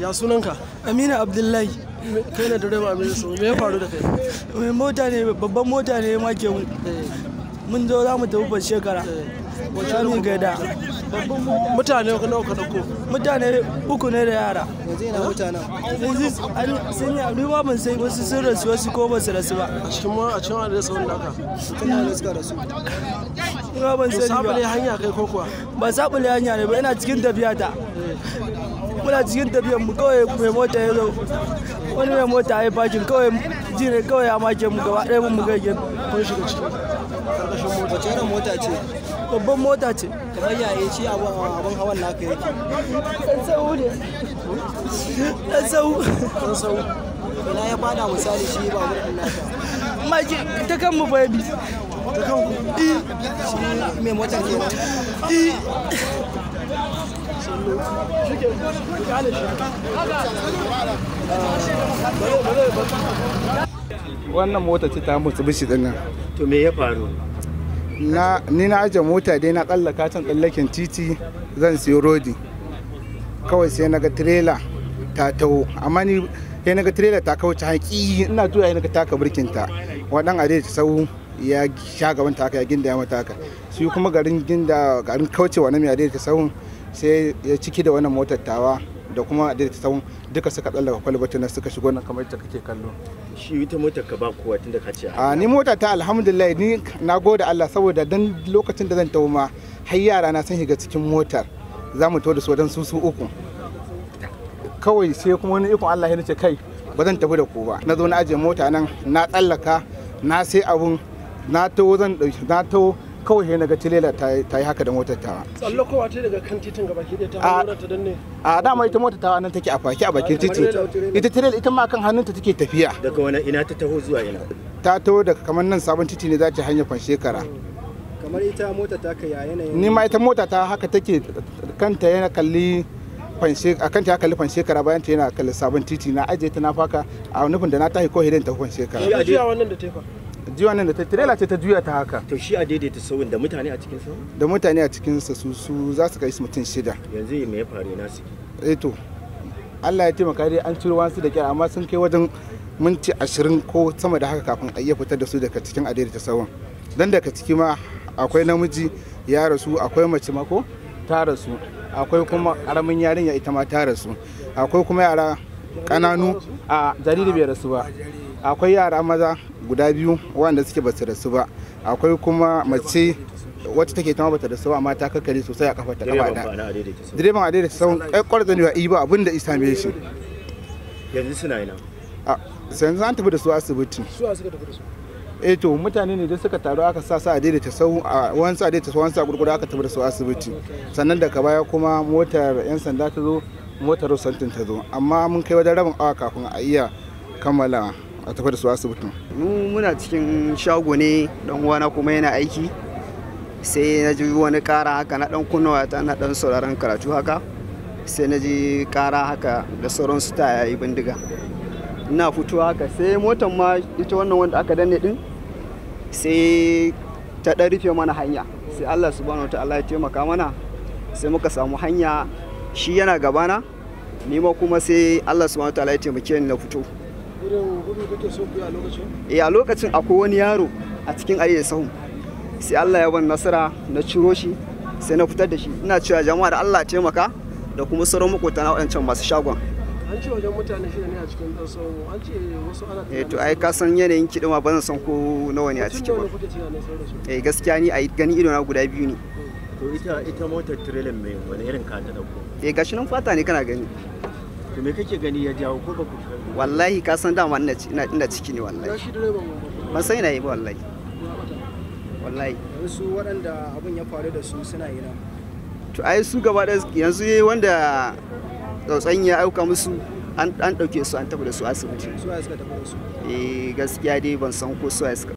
Ya sunanka? Aminu Abdullahi. Kai ne direba Aminu, sau me ya faru da kai? Mai mota ne, babban mota ne ya make mu. Mun zo za mu tafi ban shekara. Za gaida. Mutane nawa ka dauko? Mutane uku ne da yara. Yanzu ina mutanen? Yanzu sun yi abu ba ban sai wasu sun rasu wasu ko ba su rasu ba. A cikin ma a cikin adres wanda aka. Mutane suka rasu. Ina ban sani ba. Sabule hanya kai ko kuwa? Ba sabule hanya ne ba, ina cikin tafiya ta. Muna cikin tafiyar mu kawai mai mota ya zo. Wani mai mota ya yi fakin kawai ji ne kawai ya make mu gaba ɗaya mu kai gefe. Kun shiga cikin karkashin mota. Wace irin mota ce? Babban mota ce. Kamar ya ce abin hawan naka yake? Ɗan sau ne. Ɗan sau. Ɗan sau. Ina ya fada misali shi babur ɗin naka? Maki ta kan mu fa bi. Ta kan ku? Shi mai motar kenan? I. Wannan mota ce ta Mitsubishi din nan. To me ya faru? Na ni na aje mota dai na tsallaka can tsallaken titi zan siyo rodi. Kawai sai na ga trailer ta taho, amma ni sai na ga trailer ta kauce haƙi ina tuya na ga taka birkin ta. Wadan ade ta sau ya sha gaban ta haka ya ginda ya mata haka. Shi kuma garin ginda garin kaucewa na mai ade ta sau sai ya ciki da wannan motar tawa da kuma ade ta sau duka suka tsallaka kwalbatin nan suka shigo nan kamar yadda kake kallo. Shi ita motar ka ba kowa tunda ka ce a ni mota ta alhamdulillah ni na gode Allah saboda dan lokacin da zan tawo ma har yara na sun shiga cikin motar za mu tawo da su wajen su uku. Kawai sai kuma wani ikon Allah ya ce kai ba zan tafi da ku ba. Na zo na ajiye mota nan na tsallaka na sai abun na tawo zan dauki na tawo kawai sai naga tilela ta yi haka da motar tawa. Tsallakowa ta daga kan titin gaba ki ɗaya ta hannun ta danne. A dama ita motar tawa nan take a faki a bakin titi. Ita tilela ita ma kan hannunta take tafiya. Daga wani ina ta taho zuwa ina? Ta taho daga kamar nan sabon titi ne za ta hanyar Fanshekara. Kamar ita mota ta kai a yanayin. Ni ma ita mota ta haka take kanta yana kalli a kanta ya kalli Fanshekara bayan ta yana kalli sabon titi na ajiye ta na faka a nufin da na tahi ko hidan ta Fanshekara. Shi juya wannan da tefa. Jiwa nan da ta tirela ce ta juya ta haka. To shi a daidaita sauyin da mutane a cikin sa? Da mutane a cikin sa su za su kai su mutum 6. Yanzu me ya faru na su? Eh to Allah ya taimaka dai an ciro wasu da kyar amma sun kai wajen minti 20 ko sama da haka kafin a iya fitar da su daga cikin a daidaita sauyin. Dan daga ciki ma akwai namiji ya rasu, akwai mace ma ko ta rasu, akwai kuma karamin yarinya ita ma ta rasu, akwai kuma yara kananu a jariri bai rasu ba. Akwai yara maza guda 2 wanda suke basu rasu ba, akwai kuma mace wacce take ta ma bata rasu ba amma ta kakkare sosai a kafa ta kafa da direban a daidaita sau ai kwarzani ba ba abin da isa me shi. Yanzu suna ina? A yanzu an tafi da su asibiti. Su a suka tafi da su? Eh to mutane ne da suka taru aka sa su a daidaita sau a wansu a daidaita sau wansu a gurgura aka tafi da su asibiti. Sannan daga baya kuma motar yan sanda ta zo, motar santin ta zo, amma mun kai wajen rabin awa kafin a iya kammala a tafi da su asibitin. Mu muna cikin shago ne, dan uwana kuma yana aiki. Sai na ji wani kara haka na dan kunna ta na dan sauraron karatu haka. Sai na ji kara haka da sauransu ta yayi bindiga. Ina fitowa haka sai motar ma ita wannan wanda aka danne din sai ta dan rufe mana hanya. Sai Allah subhanahu wataala ya taimaka mana sai muka samu hanya, shi yana gabana ni ma kuma sai Allah subhanahu wataala ya taimake ni na fito. Irin gudu kake so ku yi a lokacin? Eh a lokacin akwai wani yaro a cikin arewa sahun. Sai Allah ya ban nasara na ciro shi sai na fitar da shi. Ina cewa jama'a da Allah taimaka da kuma sauran makotana waɗancan masu shagon. An ce wajen mutane 6 ne a cikin ɗan sahun, an ce wasu ana Eh to ai ka san yanayin kiɗima ba zan san ko nawa ne a ciki ba. Eh gaskiya ni a gani ido na guda 2 ne. To ita motar trailer mai wani irin ka ta dauko? Eh gashi nan fata ne kana gani. To me kake gani ya jawo ko ba ku? Wallahi ka san dama ina ciki ne wallahi. Shi direban ban san ina yi ba wallahi. Wallahi. Wasu waɗanda abin ya faru da su suna ina. To ai su gaba da yanzu wanda tsautsayin ya auka musu an ɗauke su an tafi da su asibiti. Su suka tafi da su? Eh gaskiya dai ban san ko su suka